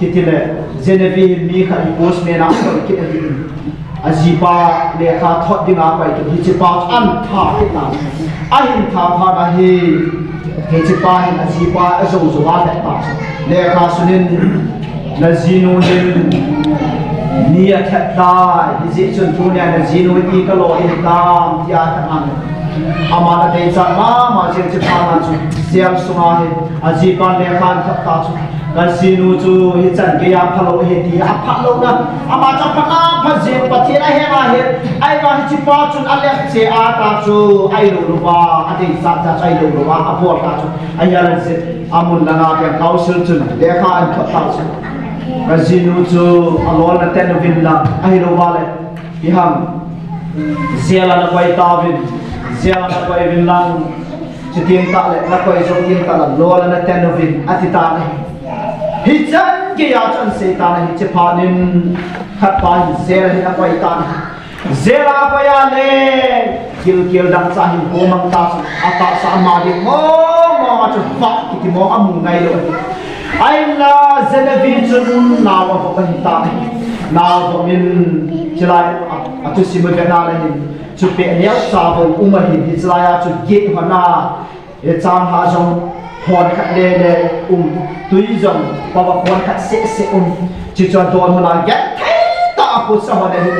kiti le, Genevieve hin mi khat hi postman a akoi kit ahi in. Ajipa lekha thot dinga akoi kit, hichi pa chu ahin tha kit na. Ahin tha phat a hi, Hiche pa hin ajipa ajou jou a ahet ta chu. Lekha sunin, najinu hin mi athat tai, hijeh chun tunia najinu hi kalo in tam, tia ahet a. Aman adeichat mama jeh chu, hiche pa na chu jail sunga hin ajipan lekha ahin thot ta chu. Kajinu chu hichan geiya phalou ahi ti, aphalou na. Ama chu aphat a pha jing, Pathen ahet a ahet. Ahivang hiche pa chun alepcheh a ta chu, ahilou louva, adeichat cha chu ahilou louva, abol ta chu. Ahia le jeh, amun langa piang council chun lekha ahin thot ta chu. Kajinu chu alolna ten uvin lang, ahilou va le. Iham, jail a nakoi tauvin, jail a nakoi uvin lang, chuteng tah le, nakoi jou teng tah le, lolna ten uvin, ati tan ahi. Hichan geiya chu ahin sei tan ahi, hiche phat in, khat pa hin jail a hin akoi tan ahi. Jail a akoi a le, gilkel dangchah hin hung mang ta chu, atahsa ama ding mong mong a chu, vah kiti mong amu ngai lou ahi. Ahinla Genevieve chun nao avop ahi tan ahi. Nao avop in, chulai a, athusim avet na le hin, chu peh neocha bou um ahin, hiche lai a chu gate hon a, e, changlhah jong hon khat le le um, tui jong pava hon khat seh seh um. Chuchu adon hon a genthei tah a akhutsa hon ahi.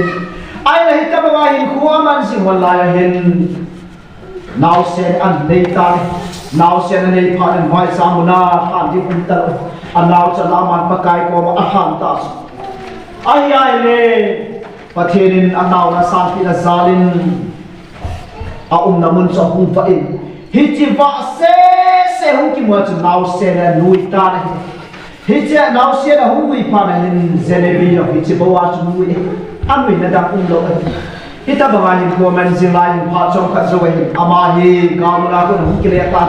Ahile hitobang a hinkho aman jing hon lai a hin, naosen anei tan ahi. Naosen anei phat in maicham mun a lhan ding um talou. Anao chu alah a aman Pakai koma alhan ta chu. Ahi ahile, Pathen in anaona sanpeh na jal in aumna mun chu ahung vah in, hiche vah seh seh hung kimu a chu naosen anui tan ahi. Hiche naosen ahung nui phat a hin Genevieve jong hiche bou a chu nui ahi. Anuina dang umlou ahi. Hitobang a hinkho aman jing lai in phat chomkhat jou a hin ama hi gal mun a kon ahung kile tan.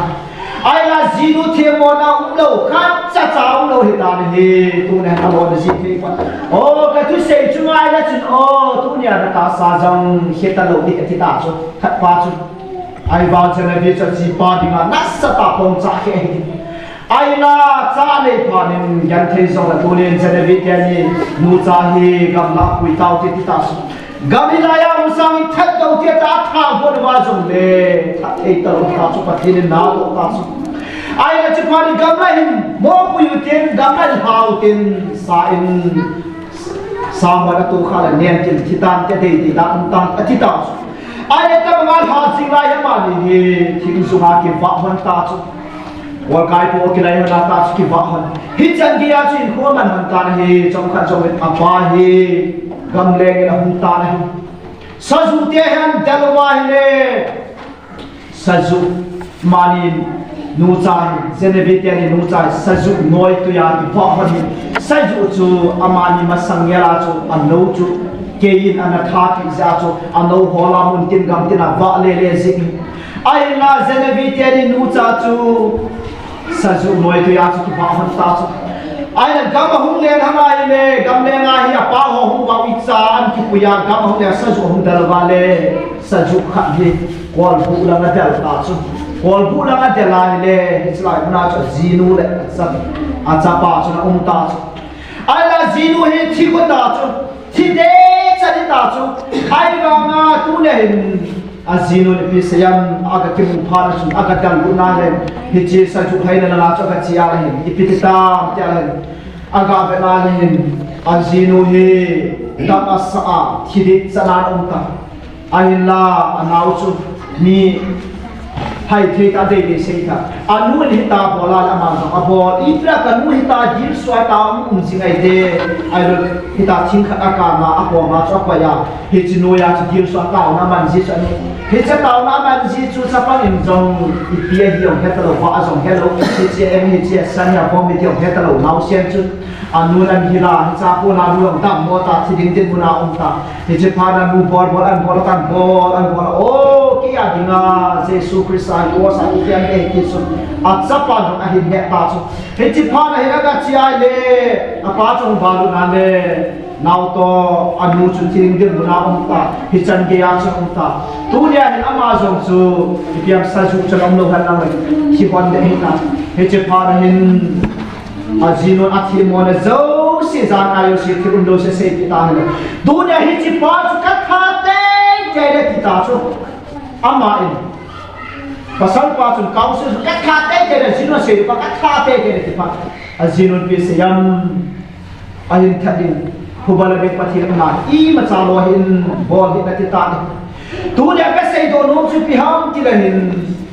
Ahinla jinu themmona umlou, khatcha cha umlou ahi tan ahi. Tunia alolna jih thei phat. O, kathusei chu ngai le chun, o, tunia natahsa jong hita lou ding ati ta chu, khat pa chu. Ahivang Genevieve chu ajipa dinga nasatah a pongchah khe ahi. Ahinla cha anei phat in genthei jong le tunin Genevieve teni nucha hi gamlah a pui taute ati ta chu. Gam hilai a um sang in that doh tia atha got uva jongle, that thei talou ta chu, Pathen in natoh ta chu. Ahile hiche phat in gamlah a hin moh pui utin, gamlah a hin lha utin, sa in, sa mona tohkha le nen tin thi tan, thi dei dei dan um tan, ati ta chu. Ahile tabanga lha jing lai a amani hi thing jung a kivah hon ta chu. Golkai po kilai hon a ta chu kivah hon. Hichan geiya chu hinkho aman hon tan ahi, chomkhat jong in apa hi gamleng in ahung tan ahi. Sajuh te hin del uva ahile, sajuh, amani nucha hi, Genevieve teni nucha hi, sajuh noitui a kivah hon ahi. Sajuh chu amani masang ngel a chu, anou chu, kei in ana thapeh jeh a chu, anou hol a mun tin gam tin a vah le le jeh. Ahinla Genevieve teni nucha chu, sajuh noitui a chu kivah hon ta chu. Ahinla gam ahung leng hon ahile, gamleng a hi apa ho hung vah u cha an kipui a, gam ahung leng sajuh ahung del uva le, sajuh khat hi kolbuh lang adel ta chu. Kolbuh lang adel ahile, hiche lai mun a chu ajinu le acha, achapa chu ana um ta chu. Ahinla ajinu hi thi got ta chu. Thi deh chat ahi ta chu. Ahivanga tunia hin ajinu in ipi asei em, aga kimu phat a chun aga dellut na le, hiche sajuh haina langa chu aga che a le hin, ipi ti tam tia le hin, aga vet na le hin, ajinu hi dam asa a, thi deh chat a um ta. Ahinla, anao chu mi hai thei ta, dei dei sei ta. Anu in hita bol a le ama jong abol. Ipi a kanu hita dilsuh a ta um, um jing ahi de. Ahilou le hita thing khat a kang a, akoma chu akoi a, hiche noiya chu dilsuh a taona aman ji chu ahi. Hiche taona aman ji chu chapang in jong ipi ahi jong hetalou, vah jong helou. Hiche eng, hiche san, hiya vom, hiti jong hetalou naosen chu. Anun an hil a, hiche a kona nu jong dammo ta, thi ding dinmun a um ta. Hiche phat a nu bol bol, an bol, an bol, an bol. O, kei a dinga Jesu Christa hi cross a ipi an dei ti chu, achapa jong ahin het ta chu. Hiche phat a hin aga che a le, apa chu ahung balut na le, nao toh anu chu thi ding dinmun a um ta. Hichan gei a chu um ta. Tunia hin ama jong chu ipi ham, sajuh chu aum lou hen lang, thi hon ding ahi ta. Hiche phat a hin ajinun athemmona jouse, jana jouse, thil umlou sese ati ta hile. Tunia hiche pa chu katha teitei e ati ta chu. Ama in, Pasal pa chun council chu ka tha teitei le, ajinun asei pa ka tha teitei le ti phat. Ajinun ipi asei em, ahin that ding, phuba le bek Pathen na imacha lou hin bol hih in ati tai. Tunia ka seidoh nom chu ipi ham itile hin,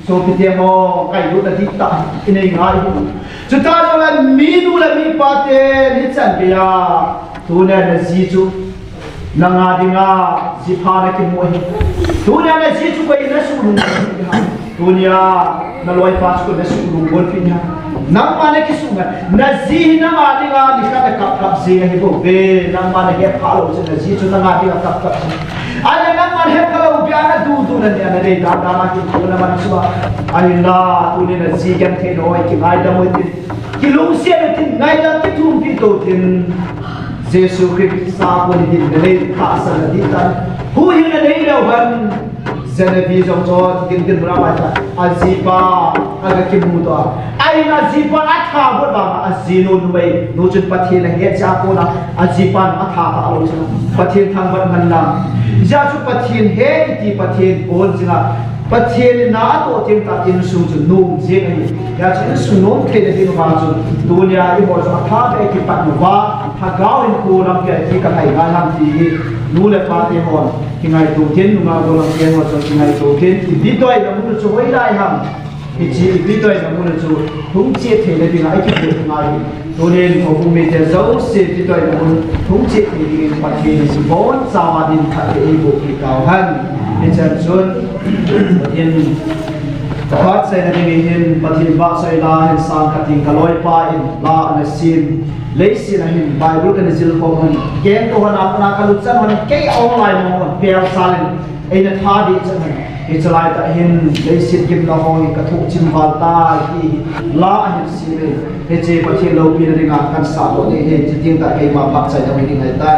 sopite ho, ngailutna dihtah inei ngai u. Chuti jongle minu le mipa ten hichan geiya, tunia naji chu nanga dinga jipha nakimu ahi. Tunia naji chu koi in nasuhlung got peh ham? Tunia naloipa chu koi in nasuhlung got peh ham? Nangma nakisuh ngai. Naji hi nanga dinga nikhat a kap kap ji ahi bouve. Nangma nahet phah lou chun naji chu nanga dinga kap kap ji. Ahile nangma nahet phah lou beh a nadudu na nia nadei dan dan a kitu naman chu a. Ahinla tunia naji genthei noi, kingaidam uvin tin, kilungset uvin tin, ngaidam kithumpeh tou tin. Jesu Christa a kon hin nalei tahsan nading tan. Huhhingna nei leu hen, Genevieve jong chu tin tin mura mai ta. Ajipa aga kimuto a, ahin ajipan atha got vanga ajinu numei nu chun Pathen ahet jeh a kona ajipan atha talou chun Pathen thangvah ngen lang. Hijeh chun Pathen he kiti, Pathen pon jinga Pathen in na atoh teng tah insung chu nom jeng ahi. Hijeh chun insung nom theina ding vang chun tunia eiho chu atha beh a kipat uva, Lhagao hinkho lampi a ipi kangai ngai ham ti hi nu le pa te hon kingaito uvin, nungah gollhang te ho chun kingaito uvin, ipi doina mun chu hoilai ham. Hiche ipi doina mun chu lhungcheh theina dinga ikipui ngai. Tunin houbung mite jouse ipi doina mun lhungcheh thei dingin Pathen in ibonchauvin phatthei eiboh peh tauhen. Hichan chun Pathen phatchaina dingin hin Pathen vahchoi la hin sang kating, kaloipa in la ana sim. Leiset a hin Bible kana jil khom hon, kengto hon, apna kalut chan hon, kei online hon, pel salin eina tha ding chan hon. Hiche laitah hin leiset gimna ho hi kathoh chim val tai ti la ahin sim in. Hiche Pathen loupina dinga kahin sahdoh ding ahi, chuteng tah keima phatchaina ding ahitai.